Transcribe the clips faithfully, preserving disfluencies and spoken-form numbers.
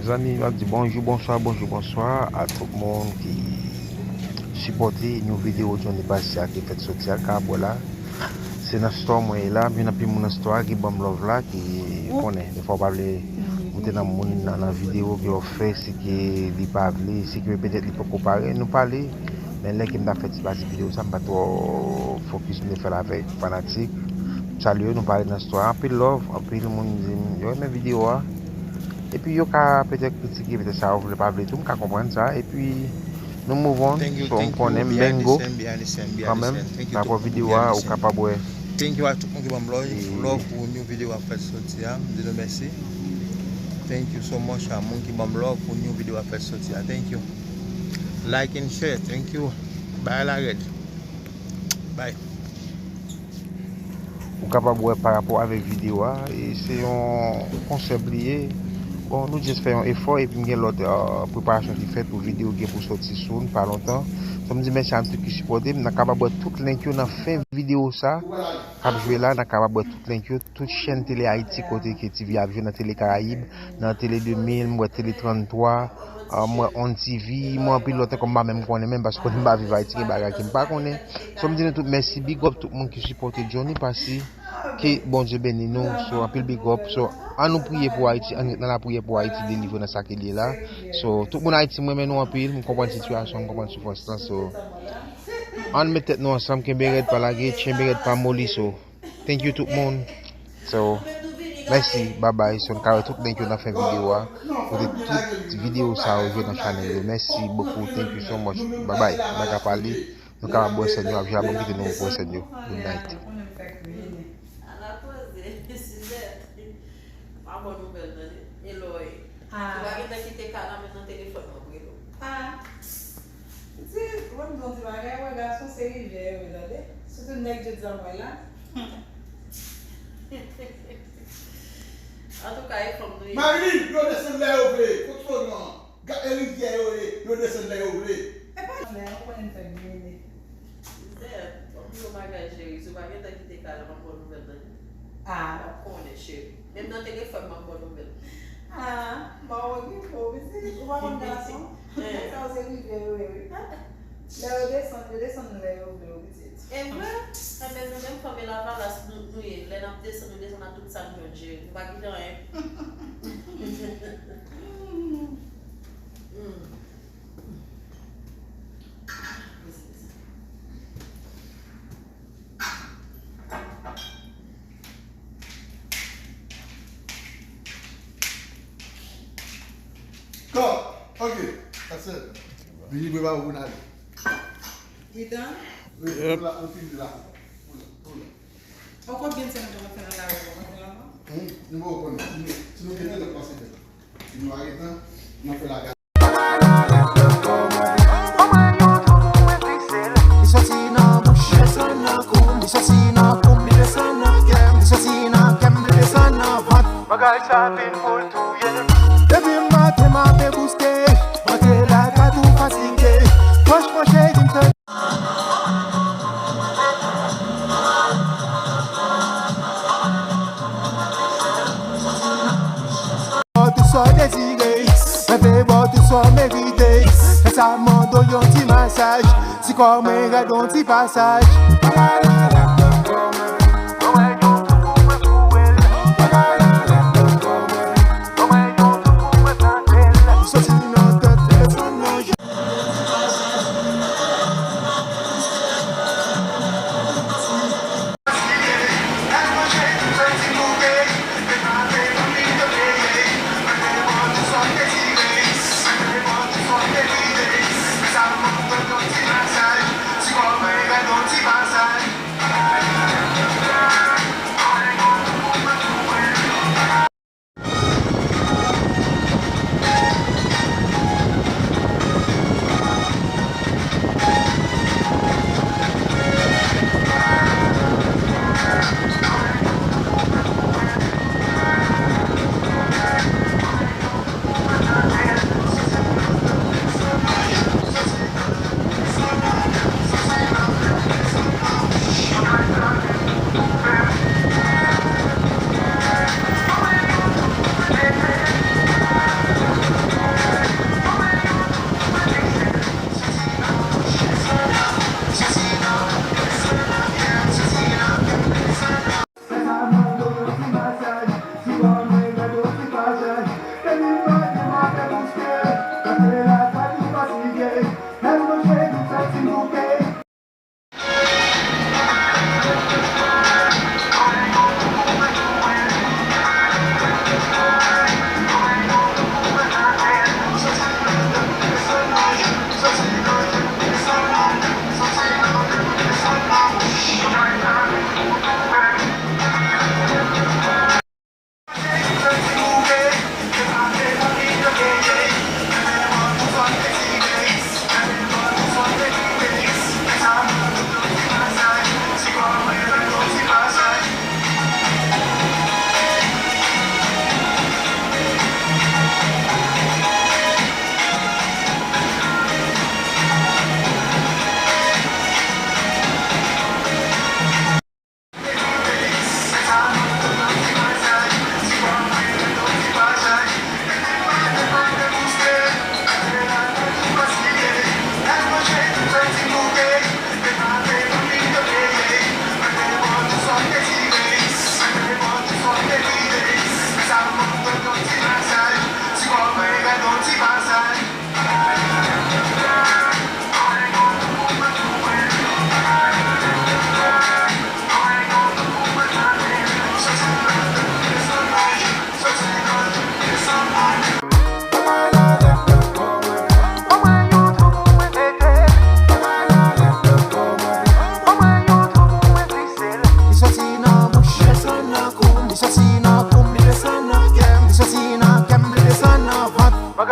Zanmi, m ap di bonjou, bonswa, bonjou, bonswa a tout moun ki sipòte new videyo Johnny Pasya ki fèt soti a, ka ap wè la. Se nan store mwen ye la, m jwenn anpil moun nan store a ki ban m love la, ki konnen, defwa w pa vle moute nan moun nan, nan videyo ke w fè, si ke li pa vle, si ke petèt li poko pare, nou pale. Men lè ke m t ap fè ti pati videyo sa, m pa twò fokis, m te fè l avèk fanatik. M salye yo, nou pale nan store a, anpil love, anpil moun di m yo renmen videyo a. Epi yo ka petèt kritike, petèt sa yo vle pa vle tou, m ka konprann sa. Epi nou move on, so m konnen m mengo kanmenm. Rapò videyo a, ou kapab wè. Thank you a tout moun ki ban m love, love pou new videyo ap fèt soti a. M di nou mèsi. Thank you so much a moun ki ban m love pou new videyo ap fèt soti a. Thank you. Like and share. Thank you. Bagay la rèd. Bye. Ou kapab wè pa rapò avèk videyo a, e se yon konsèp li ye. Bon, nou just fè yon efò, epi m gen lòt, euh, preparasyon ki fèt pou videyo gen pou sòti soon, pa lontan. So, m di mèsi a tout ki sipòte m. N a kapab wè tout link yo nan fen videyo sa k ap jwe la. N a kapab wè tout link yo, tout chèn Tele Ayiti kote ke T V ap jwe nan Tele Karayib, nan Tele de mil, m wè Tele tranntwa, ah, m wè On T V, m wè anpil lòt ankò m pa menm konnen menm, paske konnen m pa viv Ayiti, gen bagay ke m pa konnen. So, m di nou tout mèsi, big up tout moun ki sipòte Johnny Passy, ke Bondye beni nou. So, anpil big up. So, an nou priye pou Ayiti, an nou ret nan lapriyè pou Ayiti delivre nan sa ke l ye la. So, tout moun Ayiti, m renmen nou anpil, m konprann sitiyasyon, m konprann soufrans lan. So, an nou met tèt nou ansanm, kenbe rèd, pa lage, tchenbe rèd, pa moli. So, thank you tout moun. So, mèsi, bye bye. So, n ka wè tout link yo nan fen videyo a. Kote tout videyo sa yo jwe nan chanèl yo. Mèsi bokou, thank you so much. Bye bye. Baka pale. Nou kapab wè sèn yo ap jwe, apre m kite nou wè sèn yo. Good night. Ala koze, Suzette. Pa bon nouvèl, tande. Eloy. Ah. Ou pa gentan kite kay la, menm nan telefòn mwen, m rele w. Ah. Di, mwen m di yon ti bagay, wè gason se rivyè yo ye, tande. Sitou nèg Jezamay la. Antouka, e fanm nou ye. Marie, yo desann lè yo vle. Kot fò non? Gade rivyè yo ye, yo desann lè yo vle. E pa lè yo konnen fè mele. Zè, anpil yon bagay, cheri. Si w pa gentan kite kay la, m ap ba w nouvèl, tande. Ah. M ap konnen, cheri. Menm nan telefòn, m ap ba w nouvèl. Ah, bon, okipe w, pitit. Ou pa konn gason. Eh. Nèg sa yo se rivyè yo ye, wi. Lè yo desann, yo desann lè yo vle, wi, pitit. E vre? Enben, nou menm fanmi Lavalas, nou, nou ye. Lè n ap desann, nou desann ak tout sa n jwenn, cheri. Nou pa kite anyen. Hmm. Go! Ok, that's it. Vini prepare pou n ale. We done? Wi, nou la, nou fini la. Ou la, ou la. Ou konbyen sèn nou te fè nan lari, ou konn fè anvan? Hmm, nou poko konnen. Si nou, si nou gentan, n ap pase fè. Si nou pa gentan, n ap fè lagad. Li soti nan bouch, li desann nan kou, li soti nan kou, li desann nan kè, li soti nan kè, li desann nan vant. Bagay sa vin pou l touye. Depi maten m ape bouste, antre lakay tou fatige. Pòch manje di m te Ba w tout sa w dezire, mwen vle ba w tout sa w merite. Fè sa mande w yon ti masaj. Ti kò mwen rèd yon ti pasaj. Soti nan tèt, desann nan je.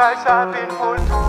Bagay sa vin pou l tou.